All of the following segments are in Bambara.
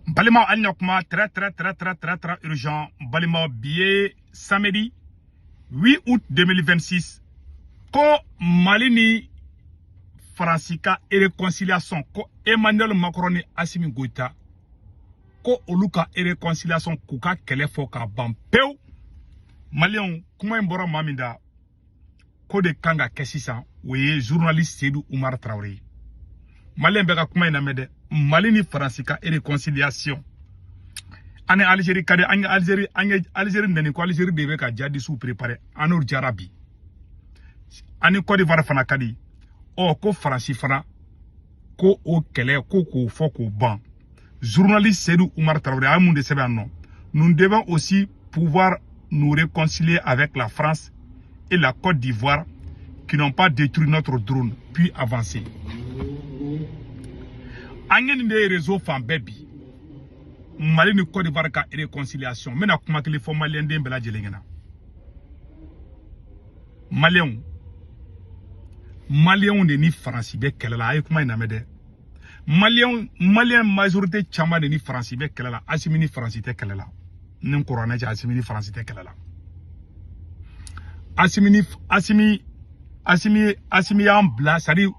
Balimaw, hali na kuma très très très très très très urgent. Balimaw, bi ye samedi 8 août 2026, ko Mali ni Faransi ka réconciliation, ko Emmanuel Macron ni Assimi Goïta, ko olu ka réconciliation, k'u ka kɛlɛ fɔ k'a ban pewu. Maliyɛnw, kuma in bɔra maa min da ko de kan ka kɛ sisan, o ye journaliste Seydou Oumar Traoré ye. Maliyɛn bɛɛ ka kuma in lamɛn dɛ. Mali ni Faransi ka réconciliation, ani Algérie ka di an ye. Algérie, an ye Algérie nɛni ko Algérie de bɛ ka djihadistew préparer, an n'o jara bi. Ani Côte d'Ivoire fana ka di. Ɔ, ko Faransi fana ko o kɛlɛ ko k'o fɔ k'o ban. Journaliste Seydou Oumar Traoré a ye mun de sɛbɛn yan nɔ? Nous devons aussi pouvoir nous réconcilier avec la France et la Côte d'Ivoire qui n'ont pas détruit notre drone, puis avancer. An ye nin de ye réseau fan bɛɛ bi, Mali ni Côte d'Ivoire ka réconciliation. N bɛna kuma kelen fɔ maliyɛnden bɛɛ lajɛlen ɲɛna. Maliyɛnw, maliyɛnw de ni Faransi bɛ kɛlɛ la. A ye kuma in lamɛn dɛ. Maliyɛnw, maliyɛn majorité caman de ni Faransi bɛ kɛlɛ la. Asimi ni Faransi tɛ kɛlɛ la. Ni n kuranɛ cɛ, Asimi ni Faransi tɛ kɛlɛ la. Asimi ni Asimi Asimi Asimi y'an bila, c'est à dire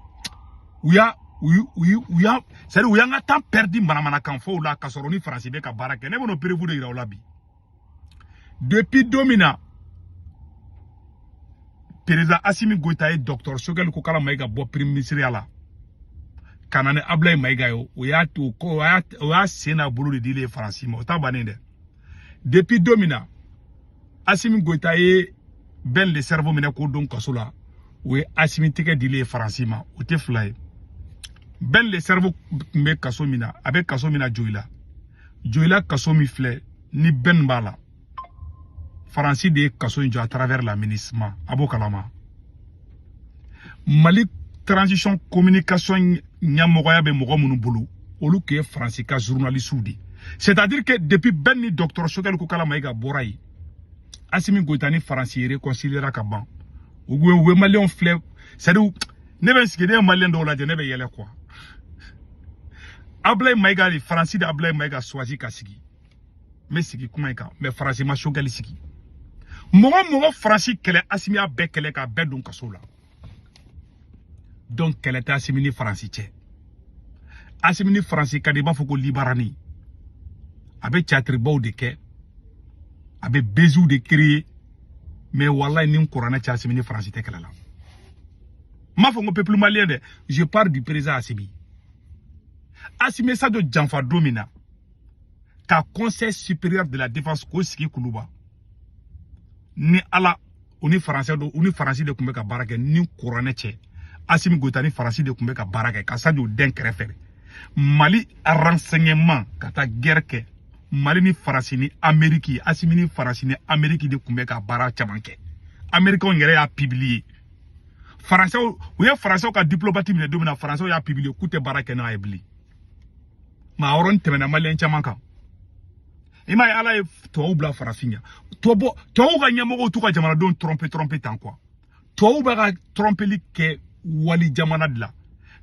u y'a u u u y'a, c'est à dire u y'an ka temps perdu manamanakan fɔw la, k'a sɔrɔ ni Faransi bɛ ka baara kɛ. Ne bɛn'o preuve de yira u la bi. Depuis don min na président Asimi Goïta ye docteur Choguel Kokala Maïga bɔ premier ministre ya la ka na ni Ablaye Maïga ye, o y'a to o y'a sen n'a bolo de dilen Faransi ma. O ta bannen dɛ. Depuis don min na Asimi Goïta ye Ben le Cerveau minɛ k'o don kaso la, o ye Asimi tɛgɛ dilen Faransi ma. O tɛ fila ye. Ben le Cerveau tun bɛ kaso min na, a bɛ kaso min na Joyila, Joyila kaso min filɛ ni Ben b'a la, Faransi de ye kaso in jɔ à travers la MINUSMA. A b'o kalama. Mali transition communication ɲɛmɔgɔya bɛ mɔgɔ minnu bolo, olu tun ye Faransi ka journalistes de. C'est à dire que depuis Ben ni docteur Choguel Kokala Maïga bɔra yen, Asimi Goïta ni Faransi réconciliera ka ban. U bɛ maliyɛnw filɛ, c'est à dire ne bɛ n sigi, ne ye maliyɛn dɔw lajɛ, ne bɛ yɛlɛ quoi. Ablaye Maïga de, Faransi de Ablaye Maïga choisi ka sigi. N bɛ sigi kuma in kan, mais Faransi ma Choguel sigi. Mɔgɔ mɔgɔ Faransi kɛlɛ, Asimi y'a bɛɛ kɛlɛ k'a bɛɛ don kaso la. Donc kɛlɛ tɛ Asimi ni Faransi cɛ. Asimi ni Faransi ka di i b'a fɔ ko libarani. A bɛ théâtre de kɛ, a bɛ buzzw de créer, mais wallahi, ni kuranɛ cɛ, Asimi ni Faransi tɛ kɛlɛ la. N m'a fɔ ko peuple malien dɛ, je parle du président Asimi. Asimi Sadio janfa don min na ka Conseil supérieur de la défense k'o sigi Kuluba, ni Ala, u ni Faransɛ do, u ni Faransi de tun bɛ ka baara kɛ. Ni kuranɛ cɛ, Asimi Goïta ni Faransi de tun bɛ ka baara kɛ ka Sadio den kɛrɛfɛ. Mali renseignement ka taa guerre kɛ, Mali ni Faransi ni Amérique, Asimi ni Faransi ni Amérique de tun bɛ ka baara caman kɛ. Américains yɛrɛ y'a publier. Faransɛw, u ye Faransɛw ka diplomate minɛ don min na, Faransɛw y'a publier k'u tɛ baara kɛ n'a ye bilen. Maa yɔrɔnin tɛmɛna maliyɛn caman kan. I m'a ye, Ala ye tubabuw bila farafin ɲɛ. Tubabu, tubabuw ka ɲɛmɔgɔw t'u ka jamanadenw tromper tromper tan quoi. Tubabuw bɛ ka trompeli kɛ wali jamana de la,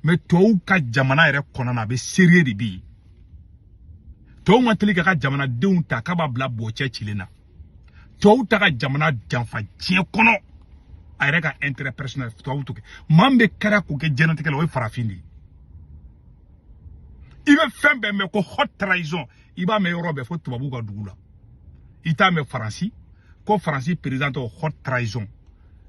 mais tubabuw ka jamana yɛrɛ kɔnɔna na, a bɛ sérieux de bɛ yen. Tubabuw ma teli ka ka jamanadenw ta k'a b'a bila bɔcɛ cilen na. Tubabuw ta ka jamana janfa diɲɛ kɔnɔ, a yɛrɛ ka intérêt personnel, tubabuw t'o kɛ. Maa min bɛ kɛra k'o kɛ diɲɛlatigɛ la, o ye farafin de ye. I bɛ fɛn bɛɛ mɛn ko haute trahison, i b'a mɛn yɔrɔ bɛɛ fo tubabuw ka dugu la. I t'a mɛn Faransi ko Faransi président tɔgɔ haute trahison.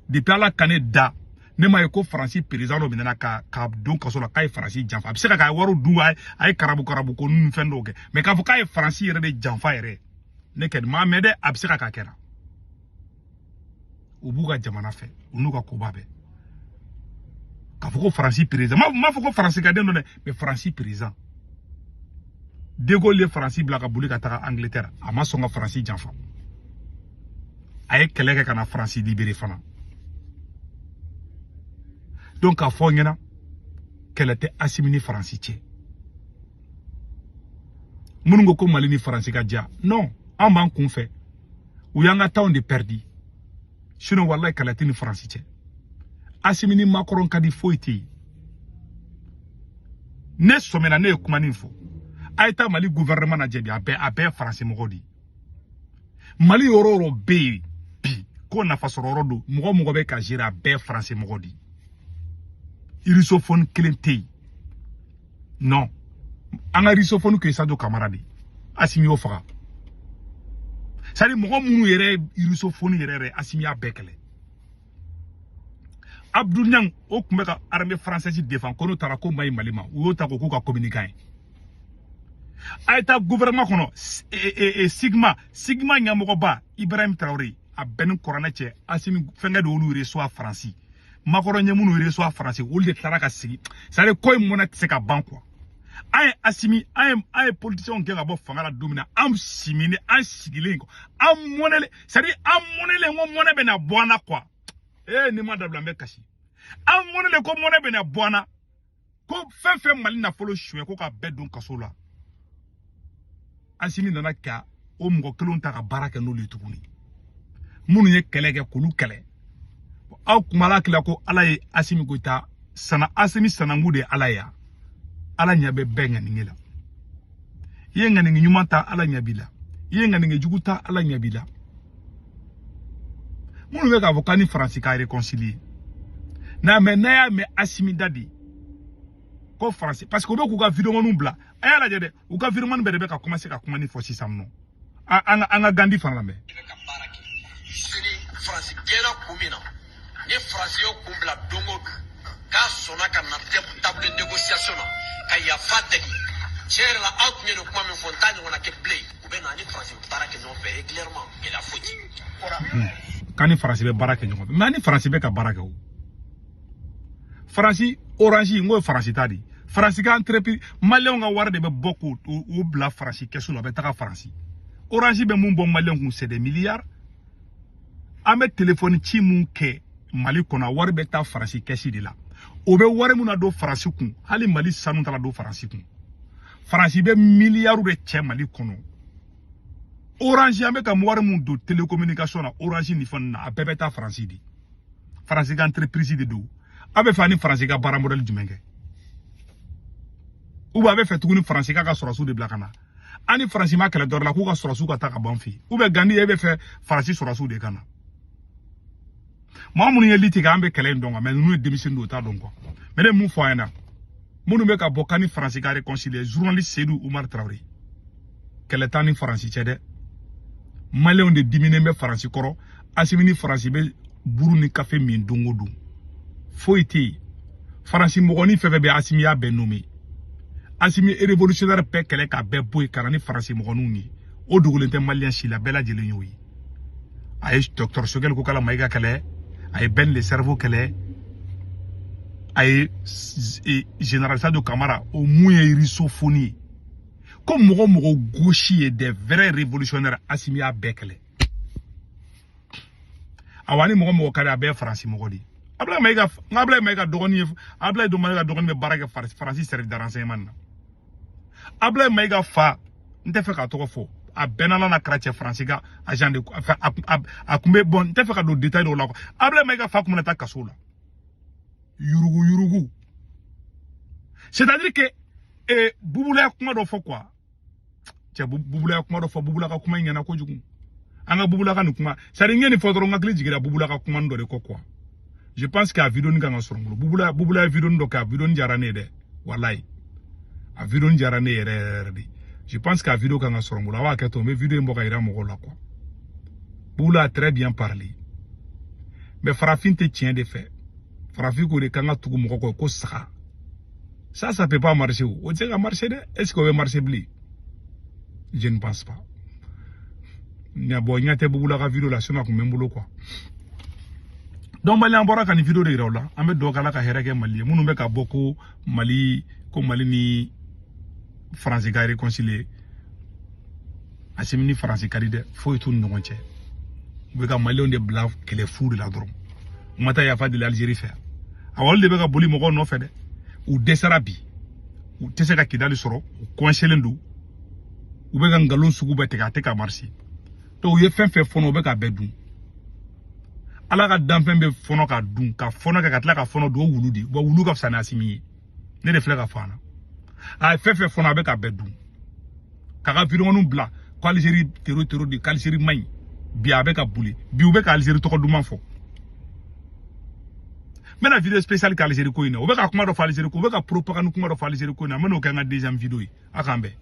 Depuis Ala ka ne da, ne m'a ye ko Faransi président dɔ minɛna ka don kaso la k'a ye Faransi janfa. A bɛ se ka k'a ye wariw dun, a ye karabu karabu ko ninnu fɛn dɔw kɛ, mais k'a fɔ k'a ye Faransi yɛrɛ de janfa yɛrɛ, ne kɛ maa mɛn dɛ. A bɛ se ka k'a kɛra. U b'u ka jamana fɛ, u n'u ka koba bɛɛ. K'a fɔ ko Faransi président, m'a fɔ ko Faransi ka den dɔ dɛ, mais Faransi président. De Gaulle ye Faransi bila ka boli ka taga Angleterre, a ma sɔn ka Faransi janfa. A ye kɛlɛ kɛ ka na Faransi libéré fana. Donc k'a fɔ ɲɛna, kɛlɛ tɛ Asimi ni Faransi cɛ. Minnu ko ko Mali ni Faransi ka diya, non, an b'an kun fɛ. U y'an ka temps de perdu, sinon wallahi, kɛlɛ tɛ ni Faransi cɛ. Asimi ni Macron ka di, foyi tɛ yen. Ne sɔmina, ne ye kuma nin fɔ. A ye taa Mali gouvernement lajɛ bi, a bɛɛ Faransi mɔgɔw de ye. Mali yɔrɔ o yɔrɔ bɛ yen bi ko nafa sɔrɔ yɔrɔ don, mɔgɔ mɔgɔ bɛ ka gérer, a bɛɛ Faransi mɔgɔw de ye. Russophone kelen tɛ yen. Non, an ka russophone tun ye Sadio Kamara de ye, Asimi y'o faga. C'est à dire, mɔgɔ minnu yɛrɛ ye russophone yɛrɛ yɛrɛ, Asimi y'a bɛɛ kɛlɛ. Abdou Niang, o tun bɛ ka armée française défend ko n'o taara ko ma ɲi Mali ma, u y'o ta k'o k'u ka communicant ye. A ye taa gouvernement kɔnɔ, Sigma ɲɛmɔgɔba Ibrahim Traoré, a bɛɛ ni kuranɛ cɛ, Asimi fɛnkɛ de y'olu reçoit Faransi. Macron ye minnu reçoit Faransi, olu de tilara ka sigi. C'est à dire, ko in mɔnɛ tɛ se ka ban quoi. An ye Asimi, an ye politiciens gɛn ka bɔ fanga la don min na, an siminen, an sigilen kɔ, an mɔnɛlen, c'est à dire an mɔnɛlen ko mɔnɛ bɛ na bɔ an na quoi. Ee, ni ma dabila, n bɛ kasi. An mɔnɛlen ko mɔnɛ bɛ na bɔ an na, ko fɛn fɛn Mali nafolo suɲɛ, ko ka bɛɛ don kaso la. Asimi nana ka o mɔgɔ kelenw ta ka baara kɛ n'olu ye tuguni, minnu ye kɛlɛ kɛ k'olu kɛlɛ. Aw kuma ala kila ko Ala ye Asimi Goyita sana, Asimi sananku de ye Ala ye. Ala ɲɛ bɛ bɛɛ ŋaniŋe la. I ye ŋaniŋe ɲuman ta, Ala ɲɛ b'i la. I ye ŋaniŋe jugu ta, Ala ɲɛ b'i la. Minnu bɛ k'a fɔ k'an ni Faransi ka réconcilier n'a mɛ, n'a y'a mɛn Asimi da de ko Faransi, parce que u bɛ k'u ka vidéo bila. A y'a lajɛ dɛ, u ka vidéo bɛɛ de bɛ ka commencer ka kuma ni fɔ sisan nɔ. An ka Gandi fana lamɛn. I bɛ ka baara kɛ sini, Faransi gɛnna kun min na, ni Faransi y'o kun bila don o don k'a sɔnna ka na table de négociation na ka yafa deli, tiɲɛ yɛrɛ la, aw tun ye nin kuma min fɔ, n t'a ɲɔgɔnna kɛ bilen. U bɛ na ni Faransi bɛ baara kɛ ɲɔgɔn fɛ régulièrement, gɛlɛya foyi tɛ. K'an ni Faransi bɛ baara kɛ ɲɔgɔn fɛ, mais an ni Faransi bɛ ka baara kɛ o. Faransi Orange, n ko ye Faransi ta de ye. Faransi ka entreprise, Maliyɛnw ka wari de bɛ bɔ k'o o bila Faransi kɛsu la, a bɛ taga Faransi. Orange bɛ mun bɔ Maliyɛnw kun? C'est des milliards. An bɛ telefɔni ci mun kɛ Mali kɔnɔ, a wari bɛ taa Faransi kɛsi de la. O bɛ wari mun na don Faransi kun, hali Mali sanu taara don Faransi kun. Faransi bɛ miliyariw de cɛ Mali kɔnɔ. Orange, an bɛ ka wari mun don télécommunication na, Orange ni fɛn na, a bɛɛ bɛ taa Faransi de. Faransi ka entreprise de don. A bɛ fɛ ani Faransi ka baara modèle jumɛn kɛ? Ou bien a bɛ fɛ tuguni Faransi k'a ka sɔrɔsiw de bila ka na? An ni Faransi ma kɛlɛ dɔ la k'u ka sɔrɔsiw ka taa ka bɔ an fɛ yen? Ou bien Gandi, e bɛ fɛ Faransi sɔrɔsiw de ka na? Maa minnu ye lutte kɛ, an bɛ kɛlɛ in dɔn quoi, mais ninnu ye denmisɛnnin de ye, u t'a dɔn quoi. Mais ne ye mun fɔ a ɲɛna, minnu bɛ ka bɔ k'an ni Faransi ka réconcilier, journaliste Seydou Umar Traoré, kɛlɛ t'an ni Faransi cɛ dɛ. Maliyɛnw de diminen bɛ Faransi kɔrɔ. Asimi ni Faransi bɛ buru ni kafe min don o don, foyi tɛ yen. Faransi mɔgɔnin fɛn fɛn bɛ, Asimi y'a bɛɛ nommé. Asimi révolutionnaire bɛɛ kɛlɛ k'a bɛɛ bɔ yen ka na ni Faransi mɔgɔninw ye. O dogolen tɛ Maliyɛn si la, bɛɛ lajɛlen y'o ye. A ye docteur Choguel Kokalla Maïga kɛlɛ, a ye Ben le Cerveau kɛlɛ, a ye général Sadio Kamara, o mun ye russophone ye, ko mɔgɔ mɔgɔ gauche ye, des vrais révolutionnaires, Asimi y'a bɛɛ kɛlɛ. Awa, ni mɔgɔ mɔgɔ ka di, a bɛɛ ye Faransi mɔgɔ de ye. Ablaye Maïga, n ka Ablaye Maïga dɔgɔnin ye, Ablaye Maïga dɔgɔnin bɛ baara kɛ Faransi service de renseignement na. Ablaye Maïga fa, n tɛ fɛ k'a tɔgɔ fɔ, a bɛɛ n'Ala n'a kɛra cɛ, Faransi ka agent de, enfin, a kun bɛ bon, n tɛ fɛ ka don détail dɔw la quoi. Ablaye Maïga fa kun bɛna taa kaso la, yurugu yurugu. C'est à dire que Bubula ye kuma dɔ fɔ quoi. Cɛ, Bubula ye kuma dɔ fɔ, Bubula ka kuma in ɲɛna kojugu. An ka Bubula ka nin kuma, c'est à dire n ye nin fɔ dɔrɔn, n hakili jiginna Bubula ka kuma dɔ de kɔ quoi. Je pense que a vidéo nin kan ka sɔrɔ n bolo. Bubula ye vidéo dɔ kɛ, a vidéo nin diyara ne ye dɛ. Walayi, a vidéo nin diyara ne yɛrɛ yɛrɛ de. Je pense que a vidéo kan ka sɔrɔ n bolo. A b'a kɛ to, n bɛ vidéo in bɔ ka yira mɔgɔw la quoi. Bubula a très bien parlé, mais farafin tɛ tiɲɛ de fɛ. Farafin ko de kan ka tugu mɔgɔ kɔ ko saga. Ça peut pas marcher. O tɛ se ka marcher dɛ. Est ce que o bɛ marcher bilen? Je ne pense pas. Ɲa bɔn, ɲɛ tɛ Bubula ka vidéo la, sinon a kun bɛ n bolo quoi. Donc Mali, an bɔra ka nin vidéo de yira u la. An bɛ dugawu kɛ, Ala ka hɛrɛ kɛ Mali ye. Minnu bɛ ka bɔ ko Mali ni Faransi ka réconcilier, Asimi ni Faransi ka di dɛ, foyi t'u ni ɲɔgɔn cɛ. U bɛ ka Maliyɛnw de bila kɛlɛ fu de la dɔrɔn. U ma taa yafa deli Algérie fɛ. Awa, olu de bɛ ka boli mɔgɔw nɔfɛ dɛ. U dɛsɛra bi, u tɛ se ka Kidali sɔrɔ, u coincélen don. U bɛ ka nkalon sugu bɛɛ tigɛ, a tɛ ka marcher. Donc u ye fɛn fɛn fɔnɔ, u bɛ ka bɛɛ dun. Ala ka danfɛn bɛ fɔnɔ ka dun, ka fɔnɔ kɛ ka tila ka fɔnɔ dun, o wulu de wa, wulu ka fisa ni Asimi ye. Ne de filɛ ka fɔ a na. A ye fɛn fɛn fɔnɔ, a bɛ ka bɛɛ dun. K'a ka vidéo bila ko Algérie terro terro de, k'Algérie man ɲi. Bi a bɛ ka boli, bi u bɛ ka Algérie tɔgɔ duman fɔ. N bɛna vidéo spéciale kɛ Algérie ko in na. U bɛ ka kuma dɔ fɔ Algérie ko, u bɛ ka propagande kuma dɔ fɔ Algérie ko in na. N bɛn'o kɛ n ka deuxième vidéo ye. A k'an bɛn.